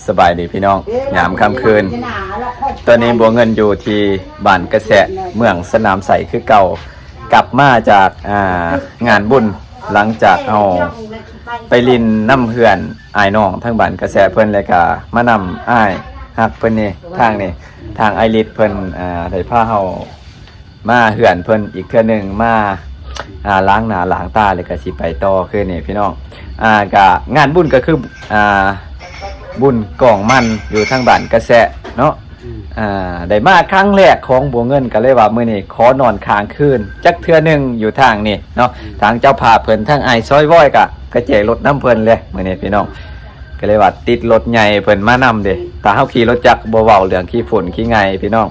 ສະບາຍດີພີ່ນ້ອງ ຍາມຄ່ຳຄືນ. ຕອນນີ້ບົວເງິນຢູ່ທີ່ບ້ານກະແຊະ ເມືອງສະໜາມໄຊຄືເກົ່າ. ກັບມາຈາກ ອ່າ ງານບຸນ ຫຼັງຈາກເຮົາໄປຫຼິ້ນນຳເພື່ອນອ້າຍນ້ອງທາງບ້ານກະແຊະເພິ່ນ ແລ້ວກະມານຳອ້າຍຮັກເພິ່ນນີ້ ທາງນີ້ ທາງອ້າຍລິດເພິ່ນ ອ່າ ໄດ້ພາເຮົາ ມາເຮືອນເພິ່ນອີກເທື່ອໜຶ່ງ ມາ ອ່າ ລ້າງໜ້າລ້າງຕາ ແລ້ວກະຊິໄປຕໍ່ຄືນນີ້ພີ່ນ້ອງ. ອ່າ ກະງານບຸນກະຄື ອ່າ ບຸນກອງມັນຢູ່ທາງບ້ານກະແຊະເນາະ. ອືມ ອ່າ ໄດ້ມາຄັ້ງແລກຂອງບົວເງິນ ກະເລີຍວ່າມື້ນີ້ຂໍນອນຄ້າງຄືນຈັກເທື່ອໜຶ່ງຢູ່ທາງນີ້ເນາະ. ອືມ ທາງເຈົ້າພາບເພິ່ນ ທາງອ້າຍຊອຍວອຍ ກະ ກະແຈກລົດນຳເພິ່ນເລີຍມື້ນີ້ພີ່ນ້ອງ. ກະເລີຍວ່າຕິດລົດໃຫຍ່ເພິ່ນມານຳເດ້. ຖ້າເຮົາຂີ່ລົດຈັກບໍ່ເວົ້າເລື່ອງຂີ້ຝຸ່ນຂີ້ໄງ່ພີ່ນ້ອງ.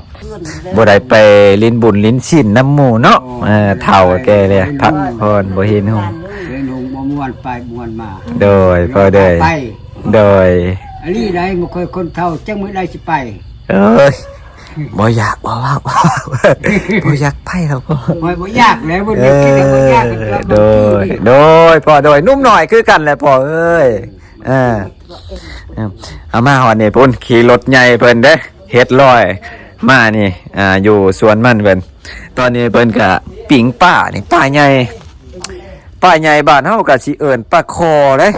ບໍ່ໄດ້ໄປຫຼິ້ນບຸນຫຼິ້ນສິນນຳໝູ່ເນາະ. ໂອ້ຍ ເອີ ເຖົ້າແກ່ແລ້ວ ໄປ ພັກຜ່ອນ ບໍ່ເຫັນຫຸ່ງ ເຫັນຫຸ່ງບໍ່ມ່ວນໄປມ່ວນມາ. ໂດຍ ພໍ່ເດີ ໄປ ໂດຍ. ອັນນີ້ໄດ ບໍ່ຄ່ອຍຄົນເຖົ້າ ຈັກມື້ໃດຊິໄປ. ເອີຍ ບໍ່ຢາກ ບໍ່ວ່າ ບໍ່ຢາກໄປດອກພໍ່. ບໍ່ ບໍ່ຢາກແລ້ວ ບໍ່ຢາກ ເອີ ຄິດວ່າບໍ່ຢາກ ໂດຍ ໂດຍ ພໍ່ ໂດຍ. ໜຸ່ມນ້ອຍຄືກັນແຫຼະພໍ່ເອີຍ. ເອີ ເອີ ເອົາມາຮອດນີ້ພຸ້ນ ຂີ່ລົດໃຫຍ່ເພິ່ນເດ້ ເຮັດລອຍມານີ້ ອ່າ ຢູ່ສວນມັນເພິ່ນ. ຕອນນີ້ເພິ່ນກະປີ້ງປານີ້ ປາໃຫຍ່ ປາໃຫຍ່ ບ້ານເຮົາກະຊິເອີ້ນປາຄໍເດ້.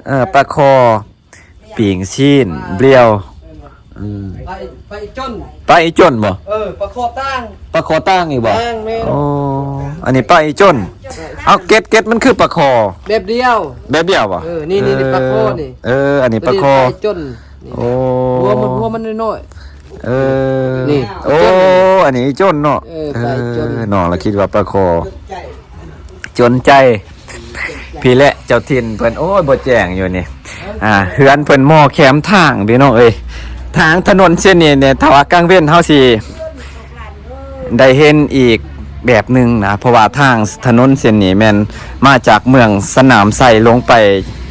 ເອີ ປາຄໍ ປີ້ງຊີ້ນ ບລຽວ ອືມ ປາອີຈົນ ປາອີຈົນບໍ່? ເອີ ປາຄໍຕ່າງ ປາຄໍຕ່າງອີກບໍ່? ຕ່າງ ແມ່ນ. ໂອ້ ອັນນີ້ປາອີຈົນ. ເອົາ ເກັດ ເກັດມັນຄືປາຄໍ ແບບດຽວ ແບບດຽວບໍ່? ເອີ ນີ້ ນີ້ ນີ້ ເອີ ປາຄໍນີ້. ເອີ ອັນນີ້ປາຄໍ ປາອີຈົນ. ໂອ້ ຫົວມັນ ຫົວມັນນ້ອຍໆ. ເອີ ນີ້ ໂອ້ ອັນນີ້ອີຈົນເນາະ. ເອີ ປາອີຈົນ. ເອີ ນ້ອງລະຄິດວ່າປາຄໍ ຈົນໃຈ ພີ້ແຫຼະເຈົ້າຖິ່ນເພິ່ນ. ໂອ້ຍ ບໍ່ແຈ້ງຢູ່ນີ້. ອ່າ ເຮືອນເພິ່ນໝໍ້ແຄມທາງພີ່ນ້ອງເອີຍ. ທາງຖະໜົນເສັ້ນນີ້ນີ້ ຖ້າວ່າກາງເວັນເຮົາຊິໄດ້ເຫັນອີກແບບໜຶ່ງນະ ເພາະວ່າທາງຖະໜົນເສັ້ນນີ້ແມ່ນມາຈາກເມືອງສະໜາມໄຊລົງໄປ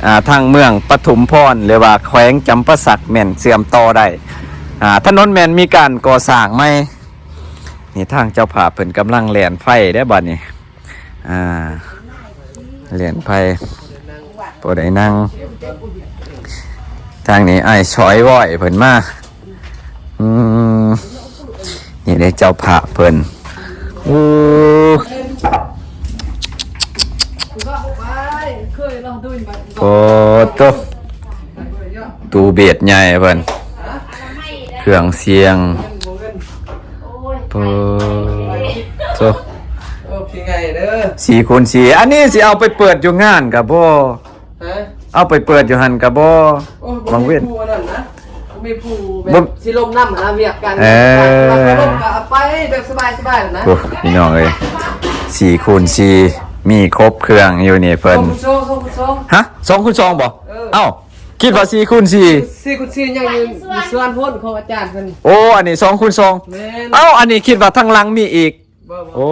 ອ່າ ທາງເມືອງປະທຸມພອນ ຫຼືວ່າແຂວງຈຳປາສັກ ແມ່ນເຊື່ອມຕໍ່ໄດ້. ອ່າ ຖະໜົນແມ່ນມີການກໍ່ສ້າງໃໝ່. ນີ້ທາງເຈົ້າພາບເພິ່ນກຳລັງແລ່ນໄຟເດ້ບັດນີ້. ອ່າ ແລ່ນໄຟ ພໍໄດ້ນັ່ງ. ທາງນີ້ອ້າຍຊອຍວອຍເພິ່ນມາ. ອືມ ນີ້ເດ້ເຈົ້າພາບເພິ່ນ. ໂອ້ ໂອ້ໂຕ ຕູ້ເບດໃຫຍ່ເພິ່ນ ເຄື່ອງສຽງ. ໂອ້ໂຕ ໂອ້ ຂີ້ໄງເດີ ສີ່ຄູນສີ່. ອັນນີ້ຊິເອົາໄປເປີດຢູ່ງານກະບໍ່? ຮະ? ເອົາໄປເປີດຢູ່ຫັ້ນກະບໍ່? ໂອ້ ບັງເວນ ບໍ່ມີຜູ້ອັນນັ້ນນະ ບໍ່ມີຜູ້ແບບ ບໍ່ ຊິລົມນຳຫັ້ນນະ ວຽກການ ເອີ ແບບລົມກະເອົາໄປແບບສະບາຍໆນະ. ໂອ້ ພີ່ນ້ອງເອີຍ ສີ່ຄູນສີ່ ມີຄົບເຄື່ອງຢູ່ນີ້ເພິ່ນ. ສອງຄູນສອງ ສອງຄູນສອງ. ຮະ? ສອງຄູນສອງບໍ່? ເອີ ເອົ້າ ຄິດວ່າສີ່ຄູນສີ່ ສີ່ຄູນສີ່ຍັງຢູ່ ຢູ່ສວນພຸ້ນຂອງອາຈານເພິ່ນ. ໂອ້ ອັນນີ້ສອງຄູນສອງ. ແມ່ນ. ເອົ້າ ອັນນີ້ຄິດວ່າທາງຫຼັງມີອີກ. ບໍ່ ບໍ່. ໂອ້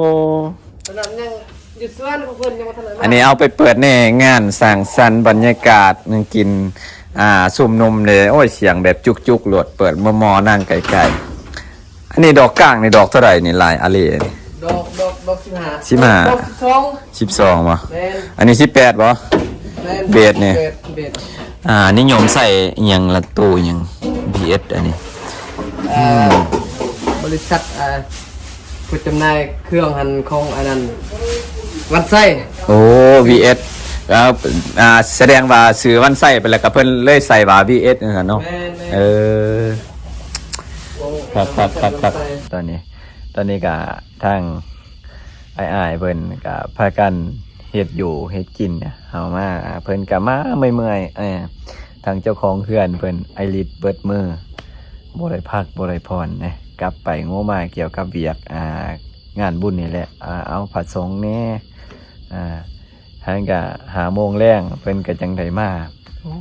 ຕອນນັ້ນຍັງຢູ່ສວນຂອງເພິ່ນ ຍັງບໍ່ທັນໄດ້ມາ. ອັນນີ້ເອົາໄປເປີດແດ່ ງານສັງສັນບັນຍາກາດ ນັ່ງກິນ ອ່າ ຊຸມນຸມເດ້. ໂອ້ຍ ສຽງແບບຈຸກໆໂລດ ເປີດໝໍ່ໆນັ່ງໄກໆ. ອັນນີ້ດອກກ້າງນີ້ດອກເທົ່າໃດນີ້ ຫຼາຍອາເລນີ້? ດອກ ດອກ ດອກສິບຫ້າ ສິບຫ້າ ດອກສິບສອງ. ສິບສອງບໍ່? ແມ່ນ. ອັນນີ້ສິບແປດບໍ່? ແມ່ນ ເບດນີ້ ເບດ ເບດ. ອ່າ ນິຍົມໃສ່ອີ່ຫຍັງລະ ໂຕອີ່ຫຍັງ ບີເອັສ ອັນນີ້? ເອີ ອືມ ບໍລິສັດ ອ່າ ຜູ້ຈຳໜ່າຍເຄື່ອງຫັ້ນຂອງອັນນັ້ນ ວັນໄຊ. ໂອ້ ວີເອັສ ແລ້ວ ອ່າ ສະແດງວ່າຊື່ວັນໄຊໄປແລ້ວ ກໍເພິ່ນເລີຍໃສ່ວ່າ ວີເອັສ ຈັ່ງຊັ້ນເນາະ. ແມ່ນໆ. ເອີ ໂອ້ ຄັກໆໆໆ. ຕອນນີ້ ຕອນນີ້ກໍທາງອ້າຍໆເພິ່ນກໍພາກັນເຮັດຢູ່ເຮັດກິນ. ເຮົາມາ ເພິ່ນກໍມາເມື່ອຍໆ ເອີ ທາງເຈົ້າຂອງເຮືອນເພິ່ນ ໄອລິດເບິດມື້ ບໍ່ໄດ້ພັກບໍ່ໄດ້ຜ່ອນເດ້ ກັບໄປງົວມາກ່ຽວກັບວຽກ ອ່າ ງານບຸນນີ້ແຫຼະ. ອ່າ ເອົາພະສົງແດ່ ອ່າ ຫາກະຫ້າໂມງແລງເພິ່ນກະຈັ່ງໄດ້ມາ. ໂອ້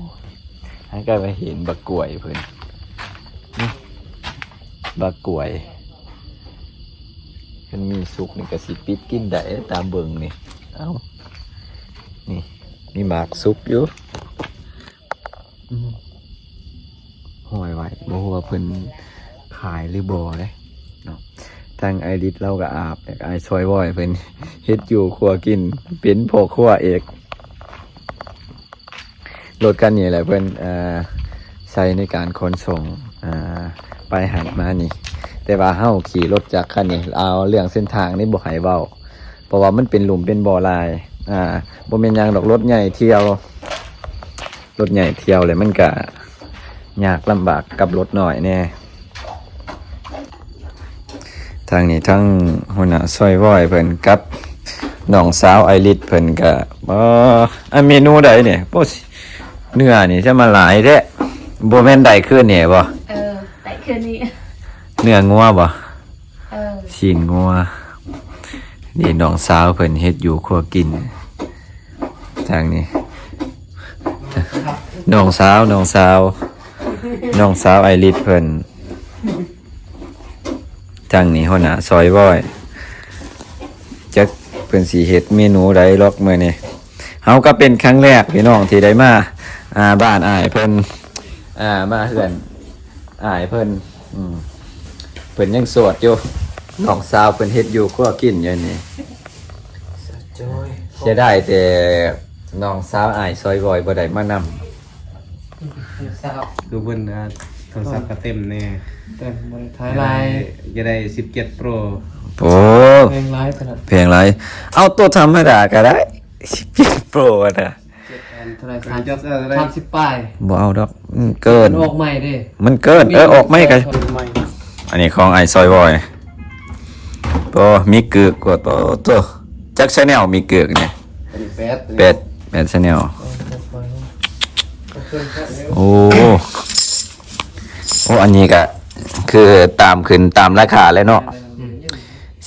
ຫາກະໄປເຫັນບັກກ້ວຍເພິ່ນ ນີ້ ບັກກ້ວຍ ຄັນມີສຸກນີ້ກະຊິປິດກິນໄດ້ ຕາມເບິ່ງນີ້. ເອົ້າ ນີ້ ມີໝາກສຸກຢູ່. ອືມ ຫ້ອຍໄວ້ ບໍ່ຮູ້ວ່າເພິ່ນຂາຍຫຼືບໍ່ເດ້ເນາະ. ທາງອ້າຍລິດລາວກໍອາບ ແລ້ວກໍອ້າຍຊອຍວອຍເພິ່ນເຮັດຢູ່ຄົວກິນ ເປັນພໍ່ຄົວເອກ. ລົດຄັນນີ້ແຫຼະເພິ່ນ ເອີ ເ ໃຊ້ໃນການຂົນສົ່ງ ອ່າ ໄປຫັ້ນມານີ້. ແຕ່ວ່າເຮົາຂີ່ລົດຈັກຄັນນີ້ ເອົາເລື່ອງເສັ້ນທາງນີ້ບໍ່ໃຫ້ເວົ້າ ເພາະວ່າມັນເປັນຫຼຸມເປັນບໍ່ຫຼາຍ. ອ່າ ບໍ່ແມ່ນຫຍັງດອກ ລົດໃຫຍ່ທ່ຽວ ລົດໃຫຍ່ທ່ຽວແລ້ວມັນກະຍາກລຳບາກກັບລົດນ້ອຍແດ່. ທາງນີ້ທັງຫົວໜ້າຊອຍວອຍເພິ່ນກັບນ້ອງສາວໄອລິດເພິ່ນກະ ເອີ ອັນເມນູໃດນີ້? ໂອ້ ເນື້ອນີ້ຈະມາຫຼາຍແທ້ ບໍ່ແມ່ນໄດ້ຄືນນີ້ບໍ່? ເອີ ໄດ້ຄືນນີ້ ເນື້ອງົວບໍ່? ເອີ ຊີ້ນງົວ. ນີ້ນ້ອງສາວເພິ່ນເຮັດຢູ່ຄົວກິນ. ທາງນີ້ ນ້ອງສາວ ນ້ອງສາວ ນ້ອງສາວໄອລິດເພິ່ນ. ທາງນີ້ຫົວໜ້າຊອຍວອຍ ຈັກເພິ່ນຊິເຮັດເມນູໃດລອກມື້ນີ້. ເຮົາກໍເປັນຄັ້ງແລກພີ່ນ້ອງທີ່ໄດ້ມາ ອ່າ ບ້ານອ້າຍເພິ່ນ ອ່າ ມາເຮືອນອ້າຍເພິ່ນ. ອືມ ເພິ່ນຍັງໂສດຢູ່ ນ້ອງສາວເພິ່ນເຮັດຢູ່ຄົວກິນຢູ່ນີ້. ເສຍດາຍແຕ່ນ້ອງສາວອ້າຍຊອຍວອຍບໍ່ໄດ້ມານຳ. ຄືເພິ່ນ ອ່າ ໂທລະສັບກໍເຕັມແດ່ ເຕັມ ບໍ່ໄດ້ຖ່າຍຫຼາຍ ຢາກໄດ້ ຢາກໄດ້ສິບເຈັດໂປຣ. ໂອ້ ແພງຫຼາຍຂະໜາດ ແພງຫຼາຍ. ເອົາໂຕທຳມະດາກໍໄດ້ ສິບເຈັດໂປຣນະ. ເຈັດອັນເທົ່າໃດ? ສາມສິບ ເອີ ເທົ່າໃດ? ສາມສິບປາຍ. ບໍ່ເອົາດອກ ມັນເກີນ ມັນອອກໃໝ່ເດ້ ມັນເກີນ. ເອີ ອອກໃໝ່ກໍ ອອກໃໝ່. ອັນນີ້ຂອງອ້າຍຊອຍວອຍ. ໂອ້ ມີກຶກກວ່າໂຕ ໂຕ ຈັກແຊນແນວມີກຶກນີ້? ອັນນີ້ແປດ ແປດ ແປດແຊນແນວ. ໂອ້ ໂອ້ ອັນນີ້ກະຄືຕາມຂຶ້ນຕາມລາຄາແລ້ວເນາະ. ອືມ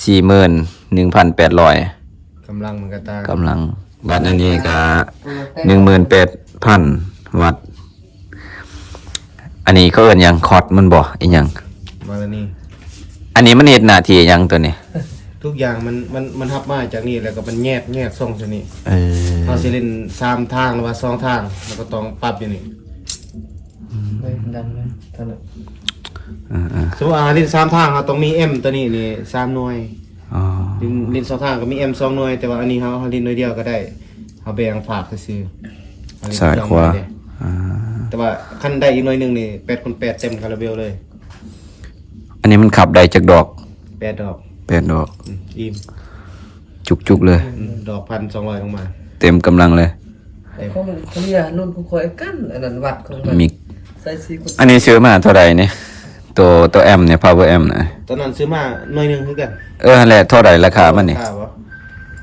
ສີ່ໝື່ນໜຶ່ງພັນແປດຮ້ອຍ ກຳລັງມັນກະຕ່າງ ກຳລັງ. ບັດອັນນີ້ກະໜຶ່ງໝື່ນແປດພັນວັດ. ອັນນີ້ເຂົາເອີ້ນຫຍັງ? ຄອດມັນບໍ່? ອີຫຍັງ? ມາລານີ. ອັນນີ້ມັນເຮັດໜ້າທີ່ຫຍັງໂຕນີ້? ທຸກຢ່າງມັນ ມັນ ມັນຮັບມາຈາກນີ້ ແລ້ວກໍມັນແຍກ ແຍກຊ່ອງຊະນີ້. ເອີ ເຮົາຊິຫຼິ້ນສາມທາງ ຫຼືວ່າສອງທາງ ເຮົາກໍຕ້ອງປັບຢູ່ນີ້. ອືມ ເອີຍ ດັງເລີຍ ເທົ່ານັ້ນ. ເອີໆ ສົມມຸດວ່າຫຼິ້ນສາມທາງ ເຮົາຕ້ອງມີເອັມໂຕນີ້ນີ້ສາມໜ່ວຍ. ອໍ ຫຼິ້ນ ຫຼິ້ນສອງທາງກໍມີເອັມສອງໜ່ວຍ ແຕ່ວ່າອັນນີ້ເຮົາ ເຮົາຫຼິ້ນໜ່ວຍດຽວກໍໄດ້ ເຮົາແບ່ງພາກຊື່ໆ ຊ້າຍຂວາ. ອ່າ ແຕ່ວ່າຄັນໄດ້ອີກໜ່ວຍໜຶ່ງນີ້ ແປດຄູນແປດ ເຕັມຄາຣາເບວເລີຍ. ອັນນີ້ມັນຂັບໄດ້ຈັກດອກ? ແປດດອກ. ແປດດອກ. ອືມ ອີ່ມ ຈຸກໆເລີຍ. ອືມ ດອກພັນສອງຮ້ອຍລົງມາ ເຕັມກຳລັງເລີຍ. ເອີ ຂອງເຂົາເລີຍ ລຸ້ນຂອງຂ້ອຍກັນ ອັນນັ້ນວັດຂອງມັນ ມີ ໃສ່ສີ່ຄູນ ອັນນີ້ຊື້ມາເທົ່າໃດນີ້? ໂຕ ໂຕແອັມນີ້ ພາວເວີແອັມນະ. ຕອນນັ້ນຊື້ມາໜ່ວຍໜຶ່ງຄືກັນ. ເອີ ຫັ້ນແຫຼະ ເທົ່າໃດລາຄາມັນນີ້? ລາຄາບໍ່?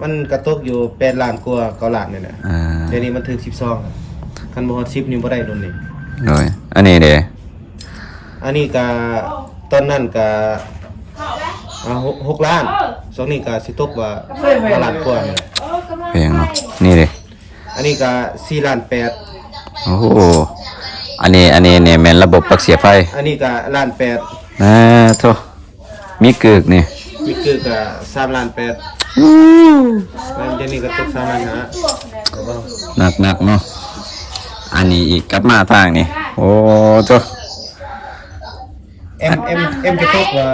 ມັນກະຕົກຢູ່ແປດລ້ານກວ່າ ເກົ້າລ້ານນີ້ແຫຼະ. ອ່າ ດຽວນີ້ມັນຖືກສິບສອງ ຄັນບໍ່ຮອດສິບນີ້ບໍ່ໄດ້ລຸ້ນນີ້. ໂດຍ ອັນນີ້ເດ? ອັນນີ້ກະ ຕອນນັ້ນກະ ອ່າ ຫົກ ຫົກລ້ານ ຊ່ວງນີ້ກະຊິຕົກວ່າຫ້າລ້ານກວ່ານີ້ແຫຼະ. ແພງເນາະ ນີ້ເດ? ອັນນີ້ກະສີ່ລ້ານແປດ. ໂອ້ໂຫ ອັນນີ້ ອັນນີ້ນີ້ແມ່ນລະບົບປັກເສຍໄຟ. ອັນນີ້ກະລ້ານແປດ. ນາໂທ ມີກຶກນີ້ ມີກຶກກະສາມລ້ານແປດ. ໂອ້ ແລ້ວດຽວນີ້ກະຕົກສາມລ້ານຫ້າ. ໜັກໆເນາະ. ອັນນີ້ອີກ ກັບມາທາງນີ້ ໂອ້ໂທ ເອັມ ເອັມ ເອັມກະຕົກວ່າ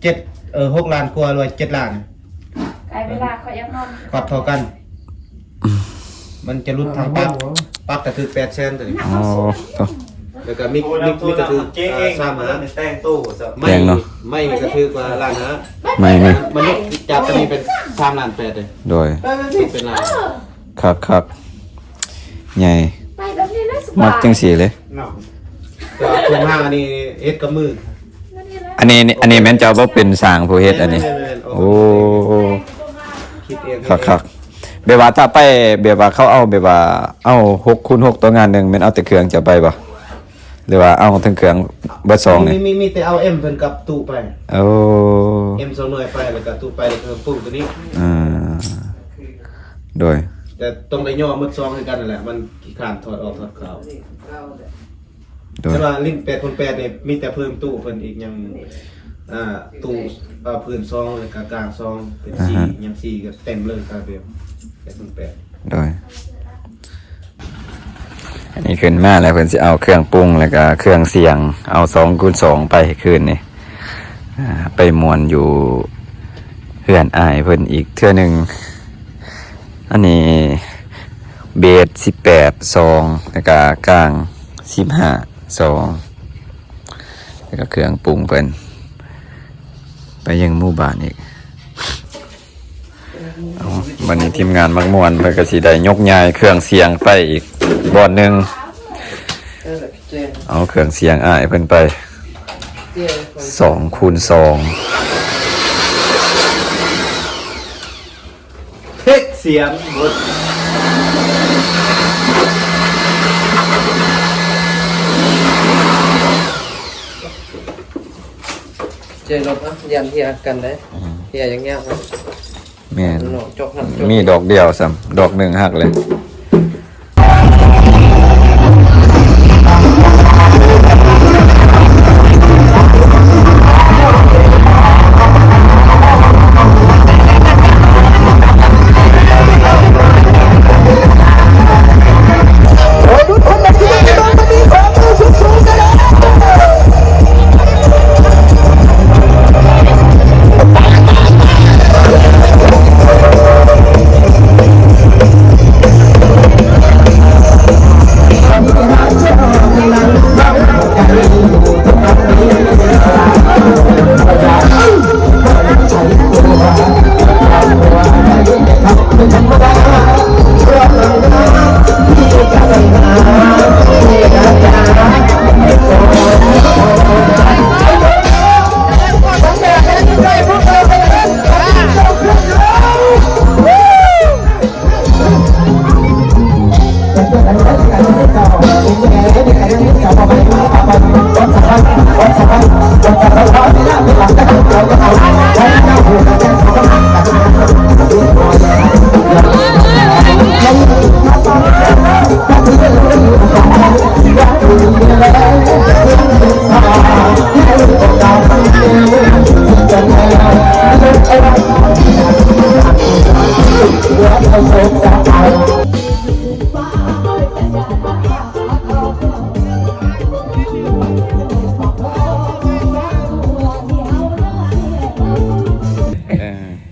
ເຈັດ ເອີ ຫົກລ້ານກວ່າ ຫຼືວ່າເຈັດລ້ານ. ໃກ້ເວລາຂ້ອຍຢາກນອນ ປັບເທົ່າກັນ ມັນຈະຫຼຸດທາງປັບ. ປັບກະຖືກແປດແສນໂຕນີ້. ອໍ ໂຕ ແລ້ວກະມິກ ມິກ ມິກກະຖືກ ເອີ ສາມລ້ານຫ້າ. ແພງເນາະ. ໄມ້ ໄມ້ກະຖືກກວ່າລ້ານຫ້າ. ໄມ້ນີ້ ມັນຫຼຸດຈາກໂຕນີ້ເປັນສາມລ້ານແປດເດ້. ໂດຍ ເປັນລ້ານ. ຄັກໆ ໃຫຍ່ ໄປແບບນີ້ແຫຼະ ມັກຈັງຊີ້ເລີຍເນາະ. ແຕ່ວ່າໂຄງຮ່າງອັນນີ້ເຮັດກັບມື. ອັນນີ້ ອັນນີ້ແມ່ນເຈົ້າບໍ່ເປັນຊ່າງຜູ້ເຮັດອັນນີ້? ແມ່ນໆໆ ໂອ້ ຄິດເອງ ຄັກໆ. ແບບວ່າຖ້າໄປ ແບບວ່າເຂົາເອົາ ແບບວ່າເອົາຫົກຄູນຫົກໂຕງານໜຶ່ງ ແມ່ນເອົາແຕ່ເຄື່ອງເຈົ້າໄປບໍ່ ຫຼືວ່າເອົາເຖິງເຄື່ອງເບິດຊ່ອງນີ້? ມີ ມີ ມີແຕ່ເອົາເອັມເພິ່ນກັບຕູ້ໄປ. ໂອ້ ເອັມສອງໜ່ວຍໄປ ແລ້ວກະຕູ້ໄປ ແລ້ວກະປຸ້ງໂຕນີ້. ອ່າ ໂດຍ ແຕ່ຕ້ອງໄດ້ຍໍໝົດຊ່ອງຄືກັນນັ້ນແຫຼະ ມັນຂີ້ຄ້ານຖອດອອກຖອດເຂົ້າ. ໂດຍ ແຕ່ວ່າຫຼິ້ນແປດຄູນແປດນີ້ ມີແຕ່ເພີ່ມຕູ້ເພິ່ນອີກ ຍັງ ອ່າ ຕູ້ ເອີ ພື້ນຊ່ອງ ແລ້ວກະກາງຊ່ອງ ເປັນສີ່ ອ່າຮະ ຍັງສີ່ກະເຕັມເລີຍ ຄາຣາເບວແປດຄູນແປດ. ໂດຍ ອັນນີ້ຂຶ້ນມາແລ້ວ ເພິ່ນຊິເອົາເຄື່ອງປຸງ ແລ້ວກະເຄື່ອງສຽງ ເອົາສອງຄູນສອງໄປຄືນນີ້ ອ່າ ໄປມ່ວນຢູ່ເຮືອນອ້າຍເພິ່ນອີກເທື່ອໜຶ່ງ. ອັນນີ້ເບສສິບແປດ ສອງ ແລ້ວກະກາງສິບຫ້າ. ສອງ ແລ້ວກໍເຄື່ອງປຸງເພິ່ນ ໄປຍັງໝູ່ບ້ານອີກ. ເອົາ ບັດນີ້ທີມງານມັກມ່ວນເພິ່ນກໍຊິໄດ້ຍົກຍ້າຍເຄື່ອງສຽງໄປອີກບ່ອນໜຶ່ງ. ເອົາເຄື່ອງສຽງອ້າຍເພິ່ນໄປ ສອງຄູນສອງ ເຮັດສຽງໝົດ ເຈລົບ ອ່ະ ຢ້ານເຮຍກັນເດ້. ອືມ ເຮຍຍາກໆ ເນາະ. ແມ່ນ ເນາະ ຈອກຫັ້ນຈອກ ມີດອກດຽວຊ້ຳ ດອກໜຶ່ງຫັກເລີຍ.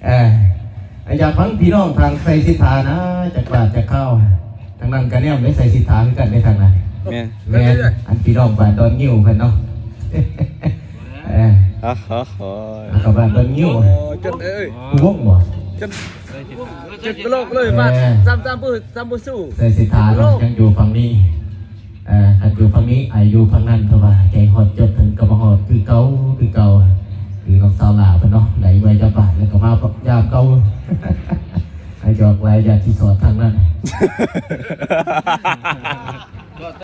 ເອີ ເອີ ຢາກຟັງພີ່ນ້ອງທາງໄຊສິດຖານະ ຈັກບາດຈັກຄາວ. ທາງນັ້ນກະແນມໄດ້ໄຊສິດຖາຄືກັນເດ້ທາງນັ້ນ. ແມ່ນ ແມ່ນ ອັນພີ່ນ້ອງບ້ານດອນງິ້ວເພິ່ນເນາະ. ເອີ ອາ ກະບ້ານເບິ່ງຢູ່ ໂອ້ ຈົນເອີຍ ວົງບໍ່ ຈົນ ຈົນກະໂລກເລີຍ ເອີ ບ້ານ ຊ້ຳ ຊ້ຳບໍ່ ຊ້ຳບໍ່ສູ້ ໃສ່ເສດຖາເນາະ ຍັງຢູ່ຝັ່ງນີ້ ເອີ ຄັນຢູ່ຝັ່ງນີ້ ໄອຢູ່ຝັ່ງນັ້ນ ເພາະວ່າໃຈຮອດຈົດເຖິງກະມາຮອດຄືເກົ່າ ຄືເກົ່າ ຄືນ້ອງສາວຫຼ້າເພິ່ນເນາະ ໄຫຼເມື່ອຍາມບ້ານ ແລ້ວກໍມາຍາມເກົ່າ ໃຫ້ຈອກຫຼາຍ ຢາກຊິສອດທາງນັ້ນ.